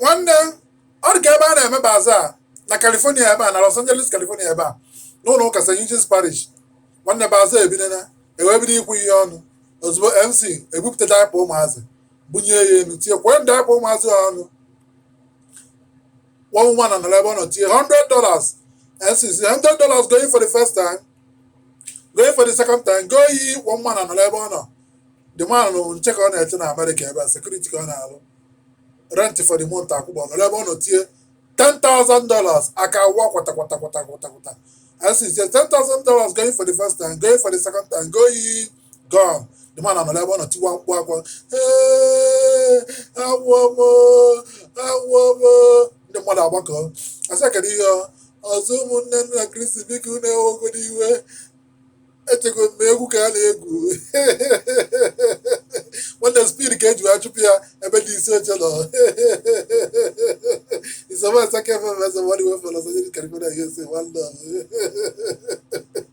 Nwanne, ọ dị ka ebe a na-eme bazaar na California ebe a, na Los Angeles, California ebe a, n'ụlọ ụka St. Eugene Parish. Nwanne, bazaar ebidona, ewee bido ikwu ihe ọnụ. Ozugbo MC ebupụta diaper ụmụazị, bunye ya elu, tie kwee diaper ụmụazị ọnụ. One woman nọ ebe ọ nọ tie $100. MC si, "$100 going for the first time, going for the second time, go yi." One man nọ ebe ọ nọ, the man nụ nche ka ọ na-eche na Amerịka ebe a, security ka ọ na-alụ, rent for the month akwụgbọ, nọrọ ebe ọ nọ tie $10,000. Aka wa kwata kwata kwata kwata kwata. MC say, "$10,000 going for the first time, going for the second time, go yi." Gone. The man nọrọ ebe ọ nọ tiwa mkpu akwa, "Ee, awọ m, awọ m." Ndị mmadụ agbakọ, asị, kedu ihe ọzọ? Ụmụnne nna Kristi, biko, unu ewegodo iwe, echego m egwu ka a na-egwu. Nwanne, speed ka eji wee chụpụ ya ebe dị isi oche nọ. Isoma Asake FM, eze, one way for Los Angeles, California, USA. One love.